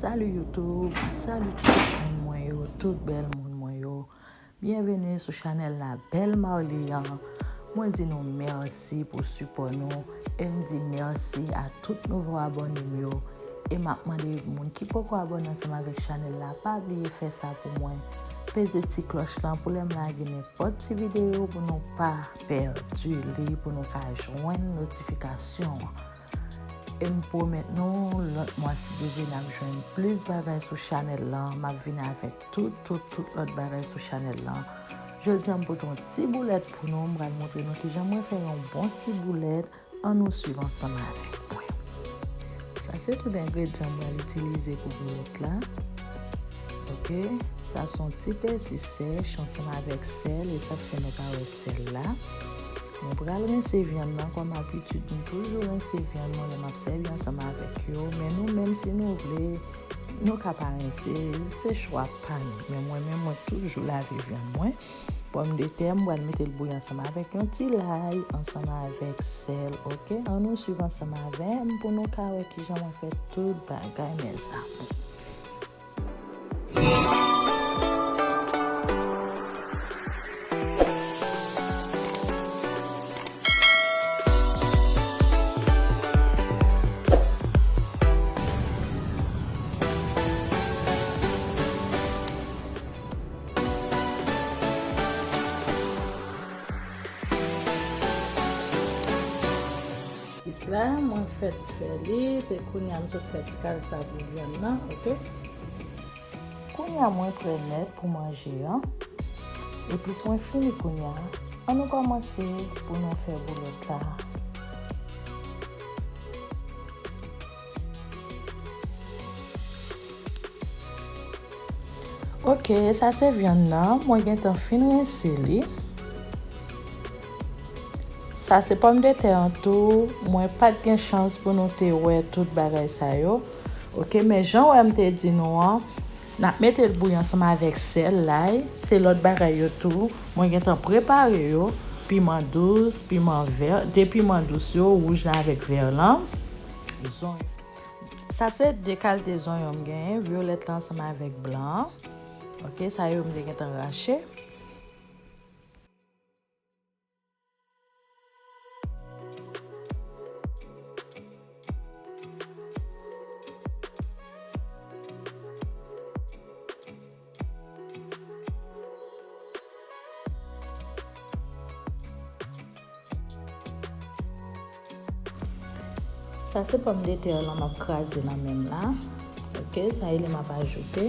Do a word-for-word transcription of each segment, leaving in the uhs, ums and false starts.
Salut YouTube, salut tout moun mwen yo, tout bèl moun mwen yo. Byenveni sou chanèl la Belle Marly an. Mwen di nou mèsi pou sipò nou e m di mèsi a tout nouvo abòne m yo. E m ap mande moun ki poko abòne ansanm avèk chanèl la, pa bliye fè sa pou mwen. Peze ti klòch lan pou lè m lage nenpòt ti videyo pou nou pa pèdi li, pou nou ka jwenn notifikasyon an. E m pwomèt nou, lòt mwa, si Dye vle, n ap jwenn plis bagay sou chanèl lan. M ap vin avèk tout, tout, tout lòt bagay sou chanèl lan. Jodi a, m pote yon ti boulèt pou nou. M pral montre nou kijan mwen fè yon bon ti boulèt. Ann nou swiv ansanm avèk mwen. Sa se tout engredyan m pral itilize pou boulèt la. Oke, sa se yon ti pèsi sèch ansanm avèk sèl, e sa k fè nou pa wè sèl la. Mwen pral rense vyann nan, kòm abitid, m toujou rense vyann mwen lè m ap sèvi ansanm avèk yo. Men nou menm, si nou vle, nou ka pa rense, se chwa pa nou. Men mwen menm, mwen toujou lave vyann mwen. Pòmdetè, m pral mete l bouyi ansanm avèk yon ti lay, ansanm avèk sèl, oke? Ann nou swiv ansanm avè m pou nou ka wè kijan mwen fè tout bagay, mes amours. Epis la, mwen fèk fè li, se kounye a m sot fè ti kal sa pou vyann nan, oke? Kounye a mwen prè nèt pou manje an. Epis mwen fini kounye a. Ann nou kòmanse pou nou fè boulèt la. Oke, sa se vyann nan, mwen gentan fin rense li. Sa se pòmdetè an tou, mwen pa t gen chans pou nou te wè tout bagay sa yo. Oke, men jan w wè m te di nou an, n ap mete l bouyi ansanm avèk sèl, lay, se lòt bagay yo tou. Mwen gentan prepare yo, piman dous, piman vè, de piman dous yo, wouj lan avèk vè lan. Zonyon. Sa se de kalite zonyon m genyen, vyolèt la ansanm avèk blan an. Oke, sa yo m te gentan rache. Sa se pòmdetè lan m ap kraze nan men m la. Oke, sa e li m ap ajoute.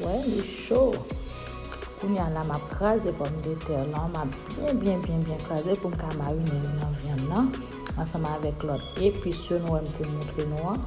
Wè, li cho. Kounye a la, m ap kraze pòmdetè lan. M ap byen, byen, byen, byen kraze pou m ka marine li nan vyann nan, ansanm avèk lòt epis yo nou wè m te montre nou an.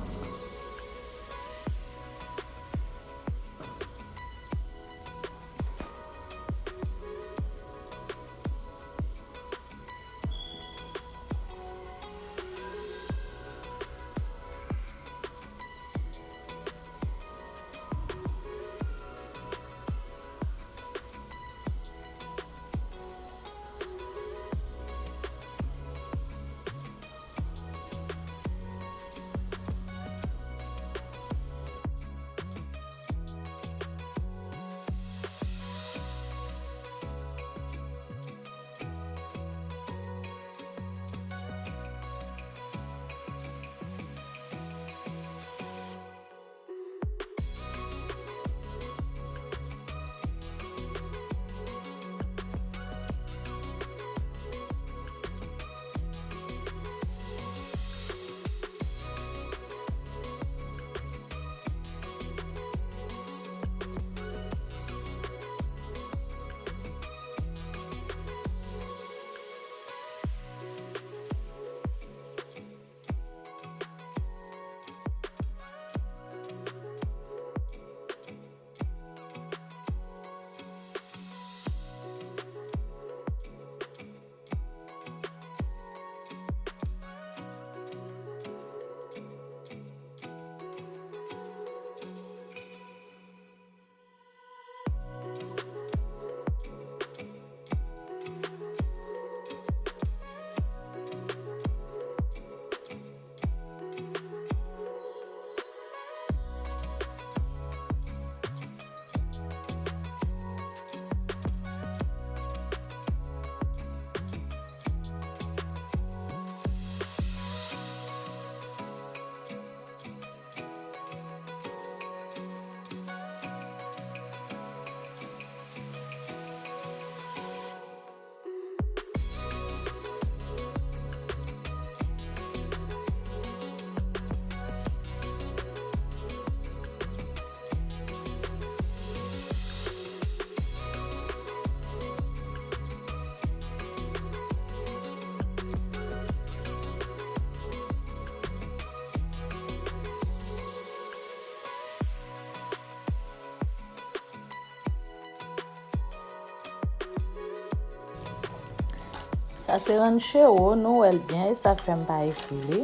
Sa se ranchero, nou wè l byen, e sa fè m pa ekri li.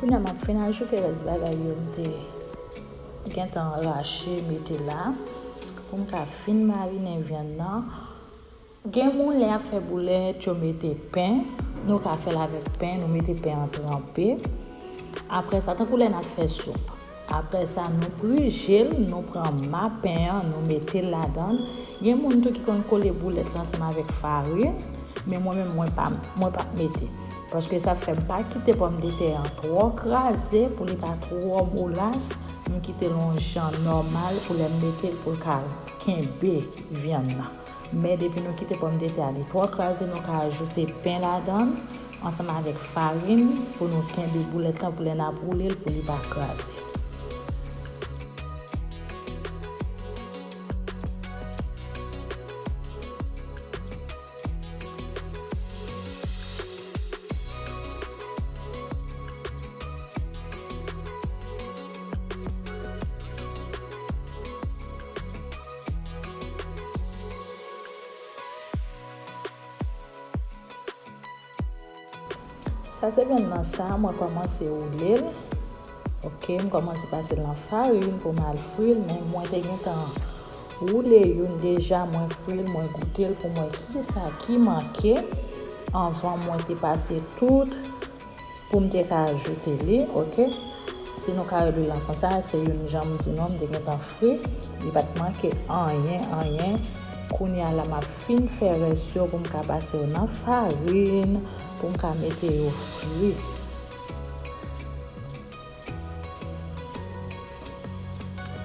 Kounye a, m ap fin ajoute rès bagay yo m te gentan rache mete la, pou m ka fin marinen vyann nan. Gen moun, lè y ap fè boulèt, yo mete pen. Nou ka fè l avèk pen, nou mete pen an tranpe. Apre sa, tankou lè n ap fè soup. Apre sa, nou prije l, nou pran ma pen an, nou mete l ladan l. Gen moun tou ki konn kole boulèt la ansanm avèk farin, men mwen menm, mwen pa, mwen p ap mete. Paske sa fè m pa kite pòmdetè an twò kraze pou li pa twò molas. M kite l yon jan nòmal pou lè m mete l pou l ka kenbe vyann nan. Men depi nou kite pòmdetè a li twò kraze, nou ka ajoute pen ladan l, ansanm avèk farin, pou nou kenbe boulèt lan, pou lè n ap woule l, pou li pa kraze. Sa se vyann nan sa, mwen kòmanse woule l. Ok, m kòmanse pase l nan farin pou m al fri l, men mwen te gentan woule youn deja, mwen fri l, mwen goute l pou m wè kisa ki manke anvan mwen te pase tout pou m te ka ajoute li, ok? Si nou ka rele l konsa, se youn jan m di nou, m te gentan fri, li pa t manke anyen, anyen. Kounye a la, m ap fin fè rès yo pou m ka pase yo nan farin, pou m ka mete yo fri.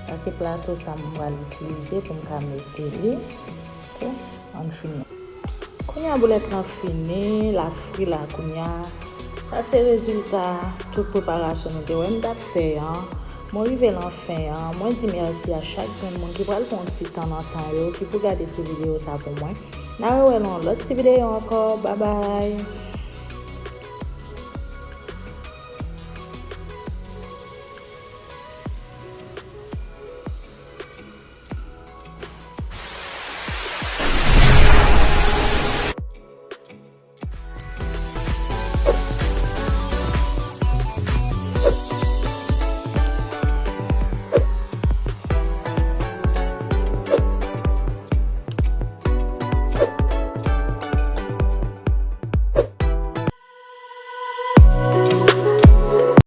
Sa se plato sa m pral itilize pou m ka mete li. Ok, ann fini. Kounye a boulèt lan fini, l ap fri la kounye a. Sa se rezilta tout preparasyon nou te wè m t ap fè an. Mwen rive lan fen an. Mwen di mèsi a chak grenn moun ki pral pran ti tan nan tan yo, ki pou gade ti videyo sa pou mwen. N a rewè lan yon lòt ti videyo ankò. Babay!